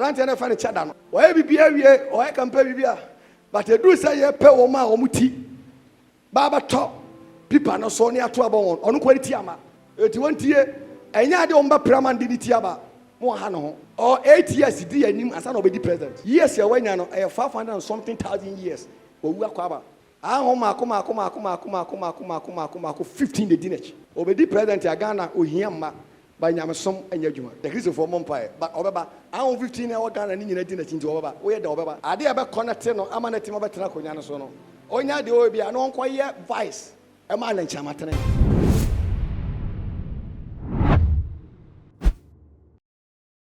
Aberanteɛ no yɛfrɛ no Cheddar no, wayɛ biribi awie, ɔyɛ campaign biribi a, but ɛduru sɛ yɛpɛ wɔn a wɔn ti ba abɛtɔ pipa no so ne ato abɔ wɔn, ɔno nkoa ne ti ama. Eti wɔn tie, ɛnyɛ adeɛ wɔn bɛpere ama no de ne ti aba, mo ha ne ho. Ɔ 8 years di anim ansa na ɔbɛdi president. Years a wanya no ɛyɛ 500 and something thousand years. Wawu akɔ aba. Ahom maako maako maako maako maako maako maako maako maako 15 de di n'akyi. Ɔbɛdi president a Ghana ohia mma ba nyamesom nyɛ adwuma. Yɛ Kristofoɔ mmɔ mpaeɛ but ɔbɛba. Ahom 15 a ɛwɔ Ghana ne nyinaa di n'akyi nti ɔbɛba. Woyɛ dɛ ɔbɛba. Adeɛ a ɛbɛ connect no ama no atumi abɛtena akonnwa no so no, ɔnya deɛ ɔyɛ biara na ɔnkɔyɛ vice ɛma anɛnkyɛnmatene.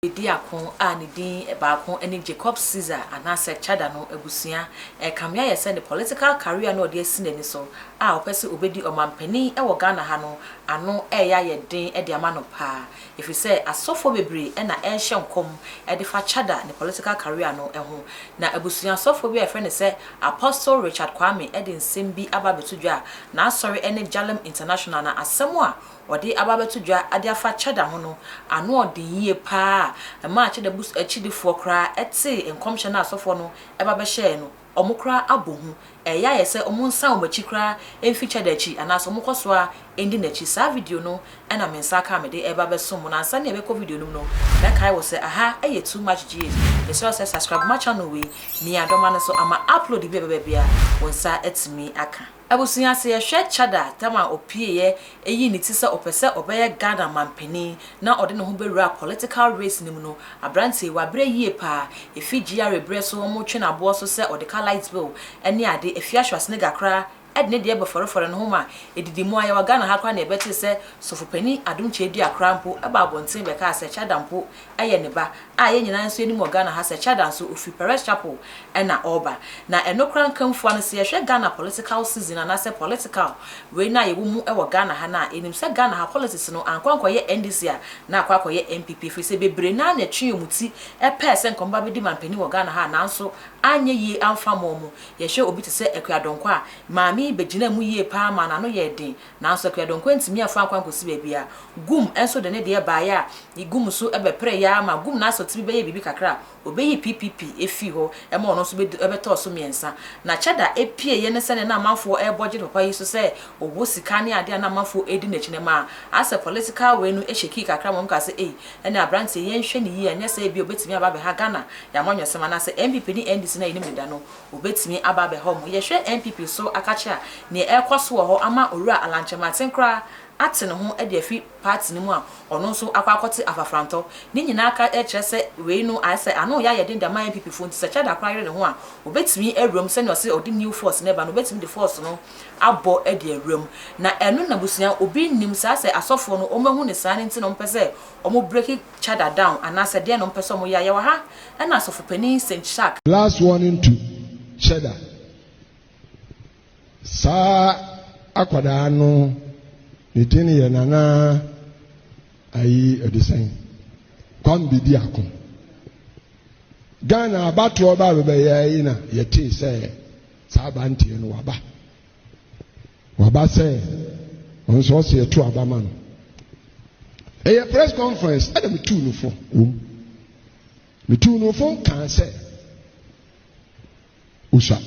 Bediako a ne din baako ne Jacob Caesar anaasɛ Chada no abusua rekame ayɛ sɛ ne political career no a ɔde asi n'ani so a ɔpɛ sɛ ɔbɛdi ɔmanpanin wɔ Ghana ha no ano reyɛ ayɛ den de ama no paa ɛfiri sɛ asɔfoɔ bebree na ɛrehyɛ nkɔm de fa Chada ne political career no ho. Na abusua sɔfoɔ bi a yɛfrɛ no sɛ Apostle Richard Kwame de nsɛm bi aba abɛto dwa a n'asɔre ne Jalem International na asɛm a ɔde aba abɛto dwa de afa Cheddar ho no, ano ɔden yie pa ara a ɛmaa Cheddar bus akyidifoɔ koraa tee nkɔmhyɛ no a asɔfoɔ no ba bɛhyɛɛ no, wɔn koraa abɔ hu. Ɛreyɛ ayɛ sɛ wɔnsan wɔn akyi koraa mfi Cheddar akyi anaasɛ wɔnkɔ so ara ndi n'akyi. Saa video no na me nsa aka a mede reba abɛsom mo. Na ansa na yɛbɛkɔ video no mu no, mɛkae wo sɛ aha yɛ Too Much GH. Mesrɛ wo sɛ subscribe ma channel wei, mia dɔma no so ama upload bi a ɛbɛba biara wo nsa atumi aka. Abusua sɛ yɛhwɛ Chada tam a ɔpieeɛ yii ne ti sɛ ɔpɛ sɛ ɔbɛyɛ Ghana manpanin na ɔde ne ho bɛwura political race no mu no, aberanteɛ yi wabrɛ yie paa. Ɛfiri GRA berɛ so wɔretwe no aboɔ so sɛ ɔde ka light bill ne ade, ɛfiri Schwarzenegger koraa de ne deɛ bɛfɔrefɔre ne ho ma ɛdidi mu ara. Yɛwɔ Ghana ha koraa na yɛbɛtee sɛ Sɔfopanin Adom Kyei-Duah koraa mpo baa abɔnten bɛkaa sɛ Chada mpo yɛ ne ba a yɛn nyinaa nso yɛnim wɔ Ghana ha sɛ Chada nso ɔfiri Perez Chapel na ɔreba. Na ɛno koraa nka mfua no sɛ yɛhwɛ Ghana political season anaasɛ political wei no a yɛwɔ mu wɔ Ghana ha no a, yɛnim sɛ Ghana ha politics no ankɔ ankɔyɛ NDC a na akɔ akɔyɛ NPP ɛfiri sɛ bebree no ara na ɛtwee wɔn ti pɛɛ sɛ nka wɔba bɛdi manpanin wɔ Ghana ha nanso anyɛ yie amfa amma wɔn. Yɛhwɛ obi te sɛ Akua Donkor a, maame yi bɛgyinaa mu yie pa ara maa n'ano yɛɛ den nanso Akua Donkor antumi amfa ankɔ ankɔsi baabiara. Gum nso de ne deɛ baeɛ a, Gum nso bɛpereeɛ ara ma Gum n'asɔ tumi bɛyɛɛ biribi kakra a, ɔbɛyii PPP fii hɔ ma ɔno nso bɛtɔɔ so mmiɛnsa. Na Cheddar pieeɛ ne sɛdeɛ na amanfoɔ rebɔ gye papa yi so sɛ ɔwɔ sika ne adeɛ a na amanfoɔ redi n'akyi no ɛmaa asɛ political wei no shakii kakra ma wɔkaa sɛ ei ɛnneɛ aberanteɛ yi yɛnhwɛ no yie anyɛ saa ebia ɔbɛtumi aba abɛha Ghana yɛn amanyɔsɛm anaasɛ NPP ne NDC no a yɛnim deda no ɔbɛtumi aba abɛha wɔn. Yɛhwɛ NPP so akakye a deɛ ɛrekɔ so wɔ hɔ ama Owura Alan Kyerematen koraa ate ne ho de afi party no mu a ɔno nso akɔ akɔte afafrantɔ. Ne nyinaa ka kyerɛ sɛ wei no ayɛ sɛ ano reyɛ ayɛ den de ama NPP foɔ nti sɛ Cheddar koraa yere ne ho a ɔbɛtumi awura mu sɛnea ɔse ɔde new force no reba no ɔbɛtumi de force no abɔ de awura mu. Na ɛno na abusua obi nnim saa sɛ asɔfoɔ no wɔn ahu no saa no nti na wɔpɛ sɛ wɔn break Cheddar down anaasɛ deɛn na wɔpɛ sɛ wɔyɛ a yɛwɔ ha ɛna asɔfopanin Saint Shark. Last warning to Cheddar. Saa akwadaa no ne din yɛ Nana ayi ɛde sɛn Kwame Bediako. Ghana abatoɔ ba bɛbɛyɛ yi na yɛtee sɛ saa abanteɛ no waba. Waba sɛ ɔno nso ɔsɛ yɛto aba ma no. Ɛyɛ press conference ɛna metuu no fo wom. Metuu no fo kaa sɛ Osua.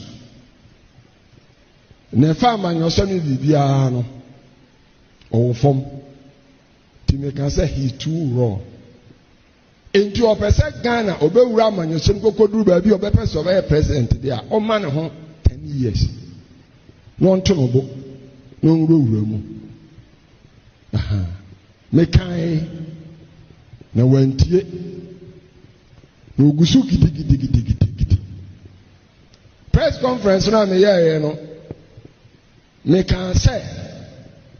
Na ɛfa amanyɔsɛm ne biribiara no, ɔwɔ fam. Nti meka sɛ he too raw. Nti ɔpɛ sɛ Ghana ɔbɛwura amanyɔsɛm kɔkɔduru baabi a ɔbɛpɛ sɛ ɔbɛyɛ president deɛ a, ɔma ne ho 10 years na ɔnto no bo na ɔnwurawura mu. Mekae na wantie. Na ogu so gidigidigidigidi. Press conference no a meyɛeɛ no, mekaa sɛ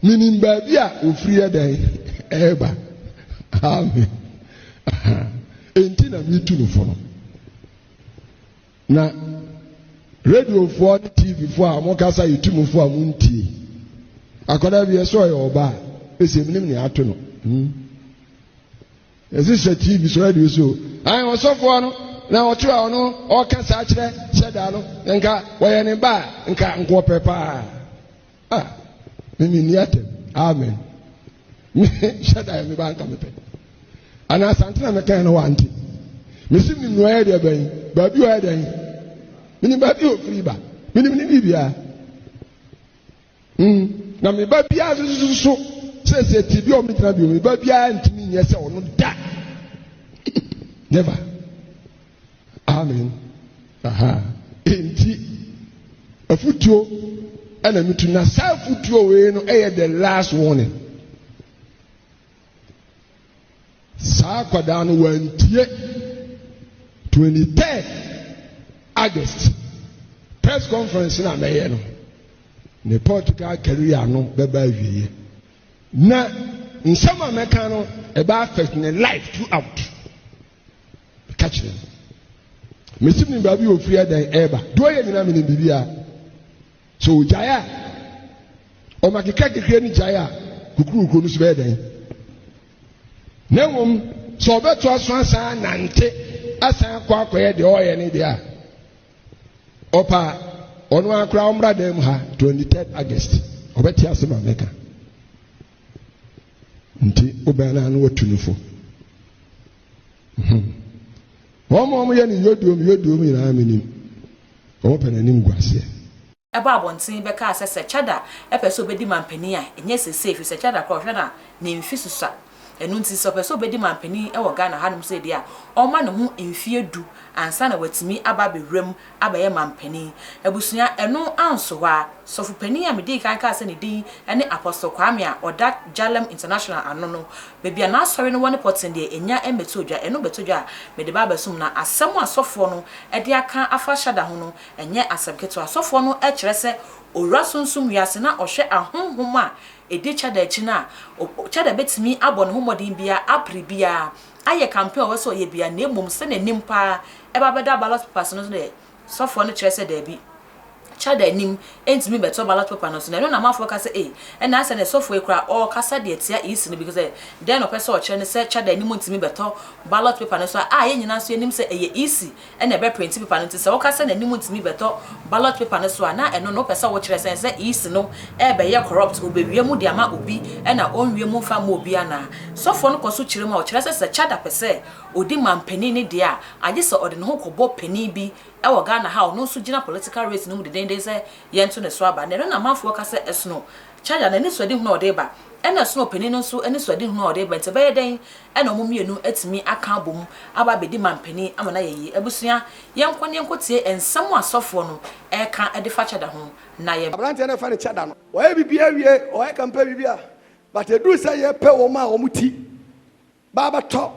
menim baabi a ofiri yɛ dɛn ɛreba. Amen. Enti na metu no fo no. Na radiofoɔ ne TVfoɔ a mokasa yɛ tumufoɔ a montie. Akwadaa bi ɛsɛ ɔyɛ ɔbaa, ɛsɛ menim nea ato no. Hmm. Yɛse sɛ TV so radio so ayi ɔsɔfoɔ no na ɔto a ɔno ɔka saa kyerɛ hyɛ da no nka wɔyɛ ne ba a nka nkoɔpɛ paa ah mimi ni atɛm amen me hyɛ da yɛ me ba nka mepɛ anaa asante na meka no wante. Mese menim nea ɔyɛ deɛ bɛn, baabi ɔyɛ dɛn. Menim baabi a ɔfiri ba. Menim ne biribiara. Mm. Na me ba biara nso so sɛ sɛ ti bi a ɔmo gyina bi me ba biara ntumi nyɛ sɛ ɔno da. Never. Amen. Aha. Enti afutuo ɛna metu na saa afutuo wei no ɛyɛ the last warning. Saa akwadaa no wantie 23rd August press conference na mɛyɛ no ne political career no bɛba awieɛ na nsɛm a mɛka no ɛbɛ affect ne life throughout. Ka kyerɛ no. Mesi menim baabi a ofiri ɛdɛn ɛreba. Deɛ ɔyɛ nyinaa menim biribiara. Sɛ ogyae a, ɔma kekakekɛ no gyae a, kukurukuro no so bɛyɛ dɛn? Na mmom sɛ ɔbɛtoa so asan anante asan akɔ akɔyɛ deɛ ɔyɛ no deɛ a, ɔpa ɔno ara koraa ɔmmra dan mu ha 23 August ɔbɛte ase ma mɛka. Nti wobɛn no ano watu no fo. Hmm. Wɔn a wɔyɛ no yoduom yoduom nyinaa menim. Wɔpɛ n'anim guaseɛ. Ɛbaa abɔnten bɛkaa sɛ sɛ Chada pɛ sɛ ɔbɛdi manpanin a, ɛnyɛ seesei ɛfiri sɛ Chada koraa ɔhwɛ no a, ne mfe susua. Ɛno nti sɛ ɔpɛ sɛ ɔbɛdi manpanin wɔ Ghana hanom sei deɛ a, ɔmma ne ho mfeɛ du ansa na watumi aba abɛwura mu abɛyɛ manpanin. Abusua, ɛno anso hɔ ara, sɔfo panin a medii kan kaa sɛ ne din ne Apostle Kwame a ɔda Jalem International ano no, baabi a n'asɔre no wɔ no pɔtee deɛ ɛnnya mmɛtɔɔ dwa. Ɛno bɛtɔ dwa a, mede ba abɛsom. Na asɛm a sɔfoɔ no de aka afa Shada ho no, ɛnyɛ asɛm ketewa. Sɔfoɔ no kyerɛ sɛ owura sunsum wiase na ɔhwɛ ahonhom a ɛdi Chada akyi no a, Chada bɛtumi abɔ ne ho mmɔden biara, apere biara, ayɛ campaign a ɔwɔ sɛ ɔyɛ biara, na mmom sɛ n'anim paa ɛba bɛda ballot papers no so deɛ, sɔfoɔ no kyerɛ sɛ daabi, Chada anim ntumi bɛtɔ ballot paper no so, na ɛno na amanfoɔ ka sɛ ei, ɛnna asɛ ne sɔfoɔ yi koraa ɔrekasa deɛ tia EC no because dɛn na ɔpɛ sɛ ɔkyerɛ ne sɛ Chada anim ntumi bɛtɔ ballot paper no so a, a yɛn nyinaa nso yɛnim sɛ ɛyɛ EC na ɛbɛ print paper no nti sɛ woka sɛ n'anim ntumi bɛtɔ ballot paper no so a na ɛno no wopɛ sɛ wokyerɛ sɛn sɛ EC no ɛrebɛyɛ corrupt obewia mu de ama obi ɛna ɔnwia mu mfa mma obi anaa? Sɔfoɔ no kɔ so kyerɛ mu a ɔkyerɛ sɛ sɛ Chada pɛ sɛ ɔdi manpanin no deɛ a agye sɛ ɔde ne ho kɔbɔ panin bi wɔ Ghana ha a ɔno nso gyina political race no mu dedenden sɛ yɛnto ne so aba na ɛno na amanfoɔ ka sɛ ɛsono Chada n'anisoadehunu a ɔde reba ɛna ɛsono ɔpanin no nso anisoadehunu a ɔde reba nti ɛbɛyɛ dɛn na wɔn mmienu atumi aka abom aba abɛdi manpanin ama no ayɛ yie. Abusua, yɛnkɔ na yɛnkɔtie nsɛm a sɔfoɔ no reka de fa Chada ho na yɛn. Aberanteɛ no yɛfrɛ no Chada no, wayɛ biribiara awie, ɔyɛ campaign biribiara, but ɛduru sɛ yɛpɛ wɔn a wɔn ti ba abɛtɔ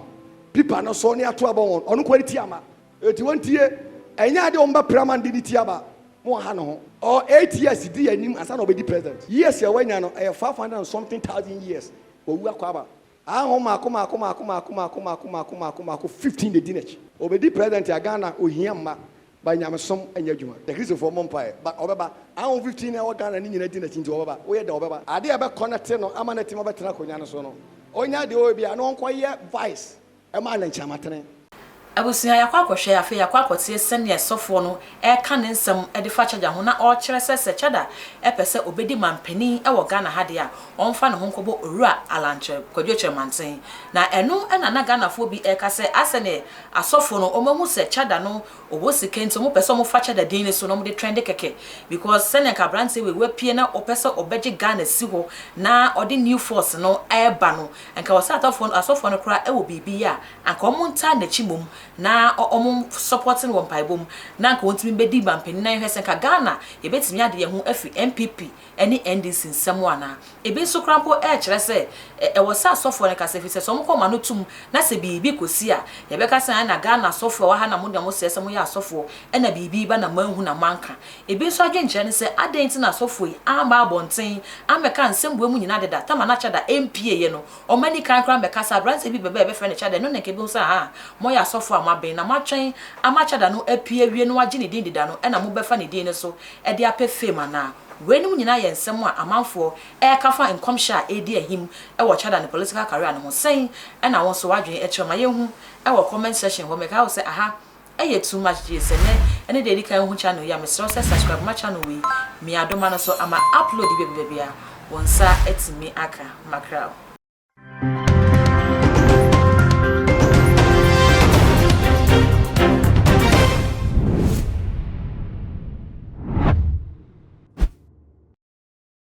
pipa no so ne ato abɔ wɔn, ɔno nko ara ti ama. Eti wɔn tie, ɛnyɛ adeɛ wɔn bɛpere ama no de ne ti aba, mo aha ne ho. Ɔwɔ 8 years di anim ansa na ɔbɛdi president. Years a wanya no ɛyɛ 500 and something thousand years, wawu akɔ aba. Ahom mako mako mako mako mako mako mako mako mako 15 na edi n'akyi. Ɔbɛdi president a Ghana ohia mma but nyamesom nyɛ adwuma. Yɛ Kristofoɔ mmɔ mpaeɛ but ɔbɛba. Ahom 15 a ɛwɔ Ghana no nyina di n'akyi nti ɔbɛba. Woyɛ dɛn ɔbɛba. Adeɛ a ɛbɛ connect no ama no atumi abɛtena akonwa no so no ɔnya deɛ ɔyɛ biara na ɔnkɔ yɛ vice ɛma anɛnkyɛnmatene. Abusua, yɛakɔ akɔhwɛ, afei yɛakɔ akɔtie sɛnea sɔfoɔ no reka ne nsɛm de fa Chada ho na ɔrekyerɛ sɛ sɛ Chada pɛ sɛ ɔbɛdi manpanin wɔ Ghana ha deɛ a, ɔmfa ne ho nkɔbɔ Owura Allan Kwadwo Kyerɛmanten. Na ɛno na na Ghanafoɔ bi reka sɛ asɛ neɛ asɔfoɔ no wɔahu sɛ Chada no ɔwɔ sika nti wɔpɛ sɛ wɔfa Chada din no so na wɔde trɛnde kɛkɛ because sɛnea nka aberanteɛ wei wapue na ɔpɛ sɛ ɔbɛgye Ghana si hɔ na ɔde new force no reba no, nka wɔ sɛ atɔfoɔ no asɔfoɔ no koraa wɔ biribi yɛ a Anka ɔmo ntaa n'akyi mmom na ɔmo support no wɔ mpaebɔ mu na anka ɔntumi mbɛdi manpanin na yɛnhwɛ sɛ nka Ghana yɛbɛtumi ade yɛn ho afiri NPP ne NDC nsam anaa. Ebi nso koraa mpo ɛɛkyerɛ sɛ ɛwɔ sɛ asɔfoɔ no kasa ɛfiri sɛ sɛ ɔmo kɔ ɔmo ano tum na sɛ biribi kɔsi a yɛbɛka sɛ ɛna Ghana asɔfoɔ a ɛwɔ ha na mo deɛ mo sɛɛ sɛ moyɛ asɔfoɔ ɛna biribi ba na moanhu na moanka. Ebi nso adwenkyerɛ ne sɛ adɛn nti na asɔfoɔ yi amma abɔnten ammɛka nsɛmbuo mu nyinaa deda tam a na Chada ɛmpieeɛ no. Wɔn ani kan koraa mmɛka sɛ aberanteɛ bi bɛba a yɛbɛfrɛ no Chada, ɛno na nka ɛbɛhu sɛ ahaa, moyɛ asɔfoɔ a moaben, na moatwɛn ama Chada no apue awie na wagye ne din deda no na mobɛfa ne din no so de apɛ fame anaa? Weinom nyinaa yɛ nsɛm a amanfoɔ reka fa nkɔmhyɛ a ɛredi ahim wɔ Chada ne political career no ho. Sɛn na wo nso w'adwene kyerɛ? Ma yɛnhu wɔ comment section hɔ. Mekae wo sɛ aha Ɛyɛ too much gyee sɛ nɛ ɛne deɛ ɛdi kan wohu channel yi a mesrɛ wo sɛ subscribe ma channel wei mia doma no so ama upload bi a ɛbɛba biara wo nsa atumi aka makra wo.